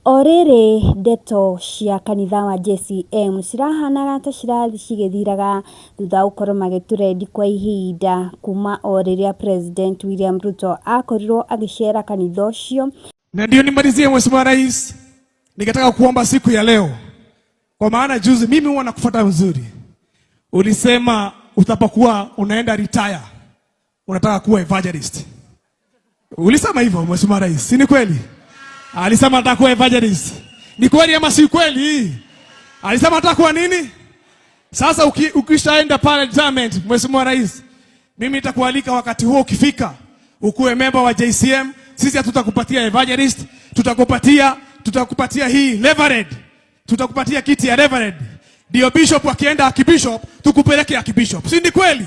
O rĩrĩ ndeto cia kanitha wa JCM cirahanaga ta cirathiĩ cigĩthiraga thutha wa gũkorwo magĩtũrendi kwa ihinda kuma o rĩrĩa President William Ruto akorirwo agĩcera kanitha ũcio. Na ndio nimalizie, Mheshimiwa Rais, nikataka kuomba siku ya leo, kwa maana juzi mimi huwa nakufuata vizuri, ulisema utapokuwa unaenda retire unataka kuwa evangelist. Ulisema hivyo, Mheshimiwa Rais, si ni kweli? Alisema anataka kuwa evangelist. Ni kweli ama si kweli? Alisema anataka kuwa nini? Sasa ukishaenda pale retirement, Mheshimiwa Rais, mimi nitakualika wakati huo ukifika, ukuwe member wa JCM. Sisi hatutakupatia evangelist, tutakupatia hii reverend, tutakupatia kiti ya reverend. Ndio bishop akienda akibishop, tukupeleke akibishop, si ni kweli?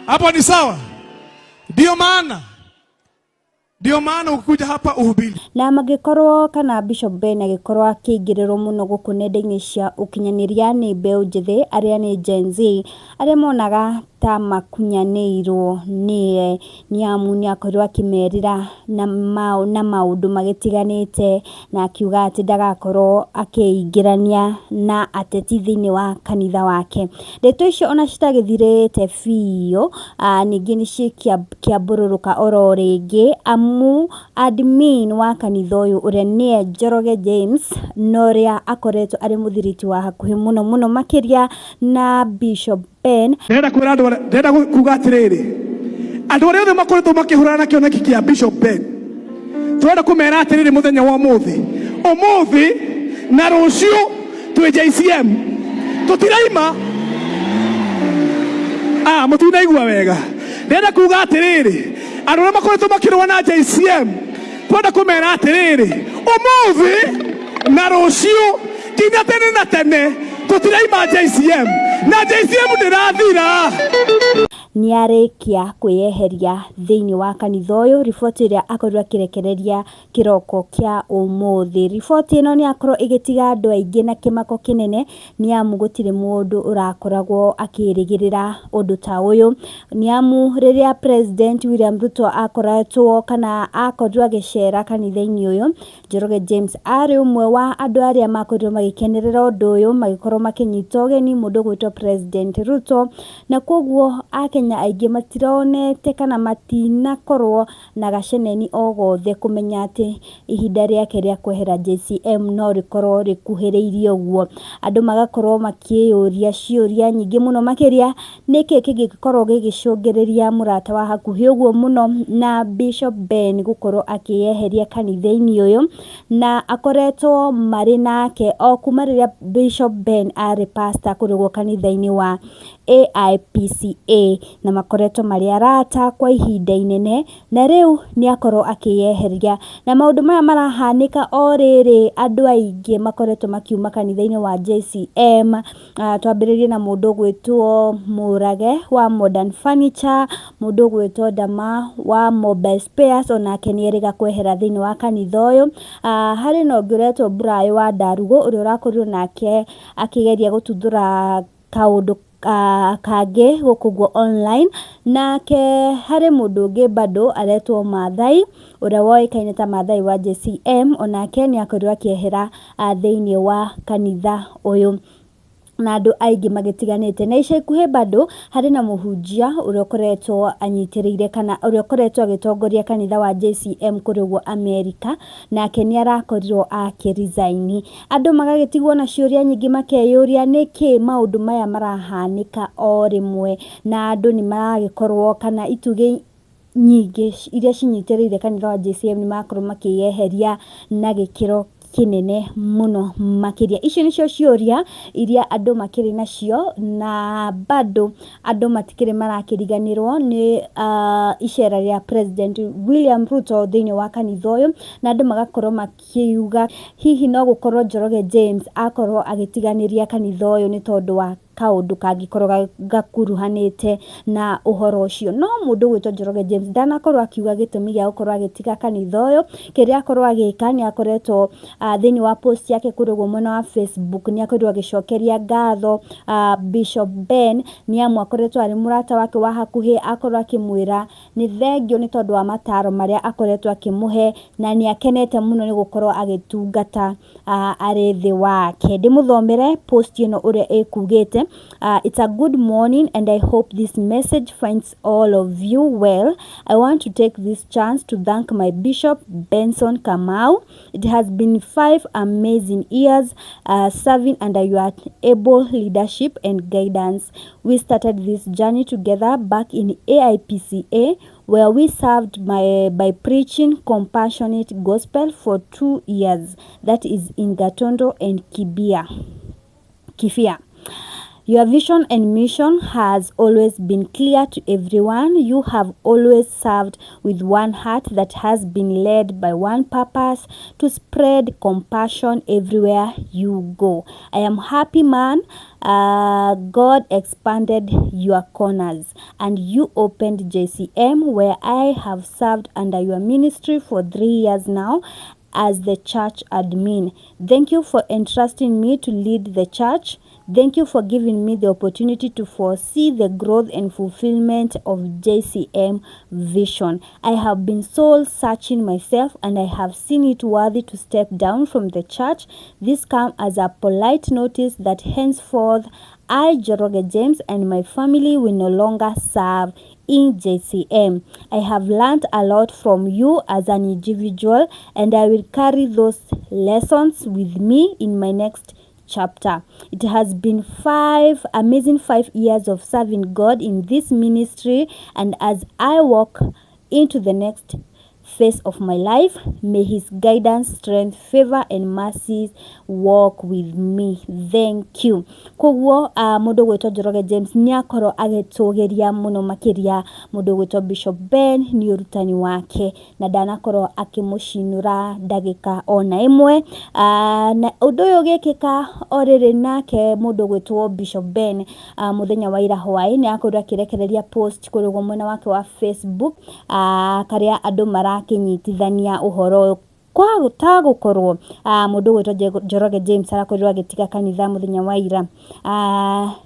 Hapo ni sawa? Ndio maana ukikuja hapa uhubiri. Na magĩkorwo kana Bishop Ben agĩkorwo akĩingĩrĩrwo mũno gũkũ nenda-inĩ cia ũkinyanĩria nĩ mbeũ njĩthĩ arĩa nĩ Gen Z, arĩa monaga ta makunyanĩirwo nĩye, nĩ amu nĩ akorirwo akĩmerĩra na maũndũ magĩtiganĩte na akiuga atĩ ndagakorwo akĩingĩrania na ateti thĩinĩ wa kanitha wake. Ndeto icio ona citagĩthirĩte biũ, ningĩ nĩ cikĩambũrũrũka oro rĩngĩ, amu admin wa kanitha ũyũ ũrĩa nĩye Njoroge James na ũrĩa akoretwo arĩ mũthiriti wa hakuhĩ mũno mũno makĩria na Bishop Ben. Ndĩrenda kwĩra andũ ndĩrenda kuga atĩrĩrĩ, andũ arĩa othe makoretwo makĩhũrana na kĩoneki kĩa Bishop Ben, tũrenda kũmera atĩrĩrĩ, mũthenya wa ũmũthĩ, ũmũthĩ na rũciũ twĩ JCM, tũtiraima. Ah, mũtinaigua wega. Ndĩrenda kuga atĩrĩrĩ, andũ arĩa makoretwo makĩrũa na JCM, twenda kũmera atĩrĩrĩ, ũmũthĩ na rũciũ nginya tene na tene tũtiraima JCM, na JCM ndĩrathira. Nĩarĩkia kwĩyeheria thĩinĩ wa kanitha ũyũ, riboti ĩrĩa akorirwo akĩrekereria kĩroko kĩa ũmũthĩ. Riboti ĩno nĩ yakorwo ĩgĩtiga andũ aingĩ na kĩmako kĩnene, nĩ amu gũtirĩ mũndũ ũrakoragwo akĩrĩgĩrĩra ũndũ ta ũyũ, nĩ amu rĩrĩa President William Ruto akoretwo kana akorirwo agĩcera kanitha-inĩ ũyũ, Njoroge James arĩ ũmwe wa andũ arĩa makorirwo magĩkenerera ũndũ ũyũ, magĩkorwo makĩnyita ũgeni mũndũ ũgwĩtwo President Ruto, na koguo akenya aingĩ matironete kana matinakorwo na gaceneni o gothe kũmenya atĩ ihinda rĩake rĩa kwehera JCM no rĩkorwo rĩkuhĩrĩirie ũguo. Andũ magakorwo makĩyũria ciũria nyingĩ mũno makĩria, nĩkĩ kĩngĩkorwo gĩgĩcũngĩrĩria mũrata wa hakuhĩ ũguo mũno na Bishop Ben gũkorwo akĩyeheria kanitha-inĩ ũyũ, na akoretwo marĩ nake o kuma rĩrĩa Bishop Ben arĩ pastor kũrĩa kanitha-inĩ wa AIPCA, na makoretwo marĩ arata kwa ihinda inene, na rĩu nĩ akorwo akĩyeheria. Na maũndũ maya marahanĩka o rĩrĩ andũ aingĩ makoretwo makiuma kanitha-inĩ wa JCM. Twambĩrĩrie na mũndũ ũgwĩtwo Mũrage wa Modern Furniture, mũndũ ũgwĩtwo Dama wa Mobile Spares, onake nĩ erĩga kwehera thĩinĩ wa kanitha ũyũ. Harĩ na ũngĩ ũretwo Brayo wa Ndarugũ, ũrĩa ũrakorirwo nake akĩgeria gũtuthũra kaũndũ kangĩ gũkũ ũguo online. Nake harĩ mũndũ ũngĩ bado aretwo Maathai, ũrĩa woĩkaine ta Maathai wa JCM, onake nĩ akorirwo akĩehera thĩinĩ wa kanitha ũyũ, na andũ aingĩ magĩtiganĩte. Na ica ikuhĩ bado harĩ na mũhunjia ũrĩa ũkoretwo anyitĩrĩire kana ũrĩa ũkoretwo agĩtongoria kanitha wa JCM kũrĩa ũguo Amerika, nake nĩ arakorirwo akĩ resign. Andũ magagĩtigwo na ciũria nyingĩ, makeyũria nĩkĩ maũndũ maya marahanĩka o rĩmwe, na andũ nĩ maragĩkorwo kana itugĩ nyingĩ iria cinyitĩrĩire kanitha wa JCM nĩ marakorwo makĩyeheria na gĩkĩro kĩnene mũno makĩria. Icio nĩcio ciũria iria andũ makĩrĩ nacio, na bado andũ matikĩrĩ marakĩriganĩrwo nĩ icera rĩa President William Ruto thĩinĩ wa kanitha ũyũ, na andũ magakorwo makiuga hihi no gũkorwo Njoroge James akorwo agĩtiganĩria kanitha ũyũ nĩ tondũ wa Kaũndũ kangĩkorwo gakuruhanĩte na ũhoro ũcio. No mũndũ ũgwĩtwo Njoroge James ndanakorwo akiuga gĩtũmi gĩa gũkorwo agĩtiga kanitha ũyũ. Kĩrĩa akorwo agĩka, nĩ akoretwo thĩinĩ wa post yake kũrĩa ũguo mwena wa Facebook, nĩ akorirwo agĩcokeria ngatho Bishop Ben nĩ amu akoretwo arĩ mũrata wake wa hakuhĩ. Akorwo akĩmwĩra nĩ thengiũ nĩ tondũ wa mataro marĩa akoretwo akĩmũhe, na nĩ akenete mũno nĩ gũkorwo agĩtungata arĩ thĩ wake. Ndĩmũthomere post ĩno ũrĩa ĩkugĩte. It's a good morning and I hope this message finds all of you well. I want to take this chance to thank my Bishop Benson Kamau. It has been 5 amazing years serving under your able leadership and guidance. We started this journey together back in AIPCA, where we served by preaching compassionate gospel for 2 years. That is in Gatondo and Kibia. Kifia. Your vision and mission has always been clear to everyone. You have always served with one heart that has been led by one purpose: to spread compassion everywhere you go. I am happy, man. God expanded your corners and you opened JCM, where I have served under your ministry for 3 years now as the church admin. Thank you for entrusting me to lead the church. Thank you for giving me the opportunity to foresee the growth and fulfillment of JCM vision. I have been soul searching myself and I have seen it worthy to step down from the church. This comes as a polite notice that henceforth I, Njoroge James, and my family will no longer serve in JCM. I have learned a lot from you as an individual and I will carry those lessons with me in my next chapter. It has been 5 amazing 5 years of serving God in this ministry, and as I walk into the next phase of my life, may His guidance, strength, favor, and mercies walk with me. Thank you. Koguo mũndũ gwĩtwo Njoroge James nĩ akorwo agĩtũgĩria mũno makĩria mũndũ gwĩtwo Bishop Ben nĩ ũrutani wake, na ndanakorwo akĩmũcinũra ndagĩka ona ĩmwe. Na ũndũ ũyũ ũgĩkĩka o rĩrĩ, nake mũndũ gwĩtwo Bishop Ben mũthenya wa ira hwaĩ nĩ akorirwo akĩrekereria post kũrĩa ũguo mwena wake wa Facebook, karĩa andũ marakĩnyitithania ũhoro ũyũ kwa ta gũkorwo mũndũ ũgwĩtwo Njoroge James arakorirwo agĩtiga kanitha mũthenya wa ira.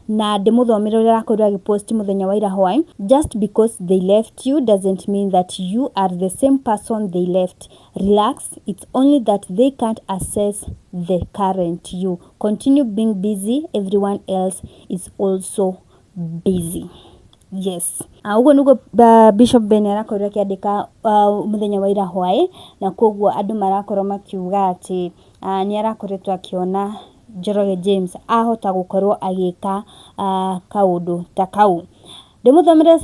Na ndĩmũthomere ũrĩa arakorirwo agĩpost mũthenya wa ira hwaĩ: "Just because they left you doesn't mean that you are the same person they left. Relax, it's only that they can't access the current you. Continue being busy, everyone else is also busy." Yes, ũguo nĩguo Bishop Ben arakorirwo akĩandĩka mũthenya wa ira hwaĩ, na koguo andũ marakorwo makiuga atĩ nĩ arakoretwo akĩona Njoroge James ahota gũkorwo agĩka kaũndũ ta kau. Ndĩmũthomere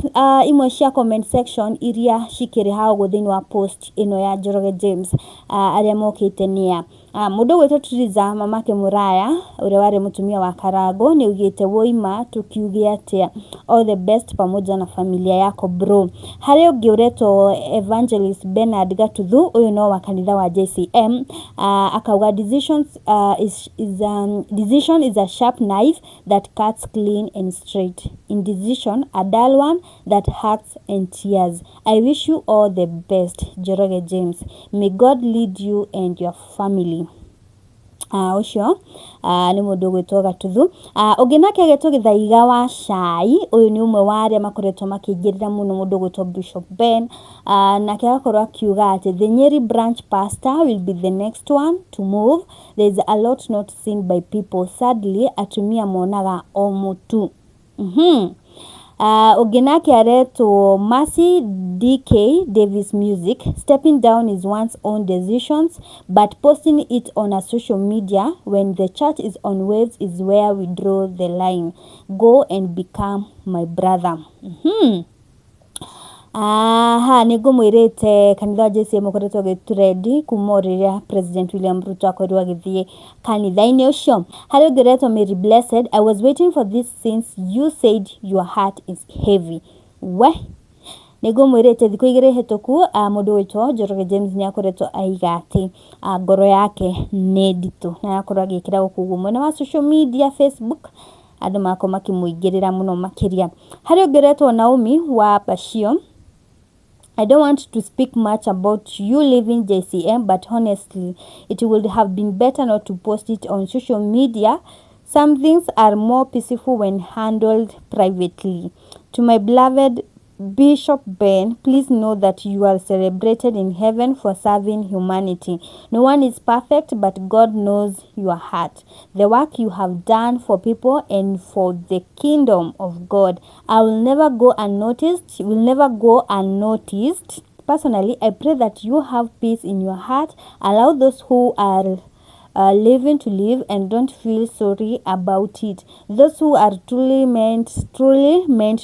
imwe cia comment section iria cikĩrĩ hau ũguo thĩinĩ wa post ĩno ya Njoroge James. Arĩa mokĩte nĩa mũndũ ũgwĩtwo Triza mamake Mũraya, ũrĩa warĩ mũtumia wa Karango, nĩ augĩte, "Woima tukiuge atĩa? All the best pamoja na familia yako, bro." Harĩ ũngĩ ũretwo Evangelist Bernard Gatuthu, ũyũ no wa kanitha wa JCM, akauga, "Decision is a sharp knife that cuts clean and straight. Indecision, a dull one that hurts and tears. I wish you all the best, Njoroge James. May God lead you and your family." Ũcio nĩ mũndũ ũgwĩtwo Gatuthu. Ũngĩ nake agetwo Gĩthaiga wa Cai, ũyũ nĩ ũmwe wa arĩa makoretwo makĩingĩrĩra mũno mũndũ ũgwĩtwo Bishop Ben, nake agakorwo akiuga atĩ, "The Nyeri branch pastor will be the next one to move. There is a lot not seen by people. Sadly, atumia monaga o mũtu." Ũngĩ nake aretwo Mercy DK Davis Music: "Stepping down is one's own decisions, but posting it on a social media when the church is on waves is where we draw the line. Go and become my brother." Aha, nĩ ngũmwĩrĩte kanitha wa JCM ũkoretwo ũgĩtrend kuma o rĩrĩa President William Ruto akorirwo agĩthiĩ kanitha-inĩ ũcio. Harĩ ũngĩ ũretwo Mary Blessed: "I was waiting for this since you said your heart is heavy." We nĩ ngũmwĩrĩte thikũ 2 hĩtũku, mũndũ ũgwĩtwo Njoroge James nĩ akoretwo aiga atĩ ngoro yake nĩ nditũ, na arakorwo agĩkĩra gũkũ ũguo mwena wa social media Facebook. Andũ magakorwo makĩmũingĩrĩra mũno makĩria. Harĩ ũngĩ ũretwo Naomi wa Bacio. I don't want to speak much about you leaving JCM, but honestly, it would have been better not to post it on social media. Some things are more peaceful when handled privately. To my beloved Bishop Ben, please know that you are celebrated in heaven for serving humanity. No one is perfect, but God knows your heart. The work you have done for people and for the kingdom of God. I will never go unnoticed, will never go unnoticed. Personally, I pray that you have peace in your heart. Allow those who are living to live and don't feel sorry about it. Those who are truly meant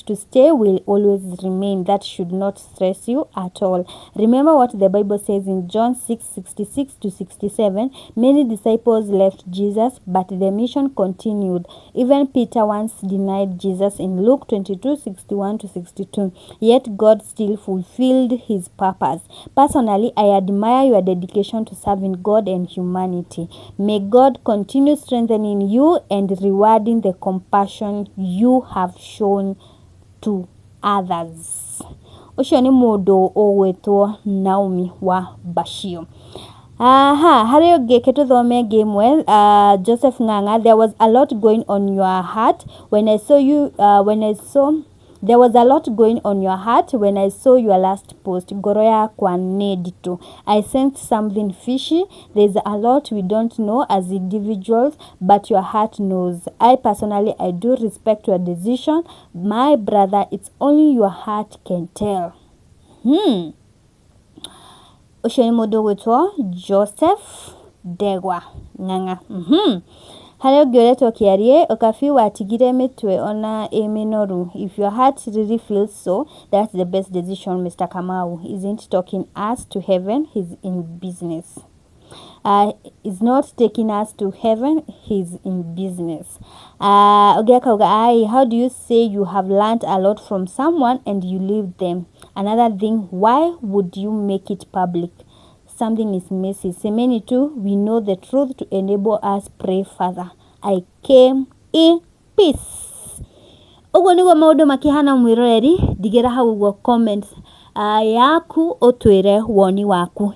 to stay will always remain. That should not stress you at all. Remember what the Bible says in John 6:66 to 67. Many disciples left Jesus, but the mission continued. Even Peter once denied Jesus in Luke 22:61 to 62. Yet God still fulfilled his purpose. Personally, I admire your dedication to serving God and humanity. May God continue strengthening you and rewarding the compassion you have shown to others. Ũcio nĩ mũndũ ũgwĩtwo Naomi wa Bacio. Aha, harĩ ũngĩ ke tũthome ĩngĩ ĩmwe. Joseph Ng'ang'a, there was a lot going on your heart when I saw you when I saw There was a lot going on your heart when I saw your last post. Ngoro yakwa nĩ nditũ. I sensed something fishy. There's a lot we don't know as individuals, but your heart knows. I personally, I do respect your decision. My brother, it's only your heart can tell. Ũcio nĩ mũndũ ũgwĩtwo Joseph Ndegwa Ng'ang'a. Harĩ ũngĩ ũretwo Kĩarie, ũkabi watigire mĩtwe ona ĩ mĩnoru. If your heart really feels so, that's the best decision. Mr. Kamau isn't talking us to heaven, he's in business. Is not taking us to heaven, he's in business. Ũngĩ akauga, ai, how do you say you have learned a lot from someone and you leave them? Another thing, why would you make it public? Something is messy. Semeni tu, we know the truth to enable us pray further. I came in peace. Ũguo nĩguo maũndũ makĩhana. Mwĩroreri, ndigĩra hau ũguo comments yaku, ũtwĩre woni waku.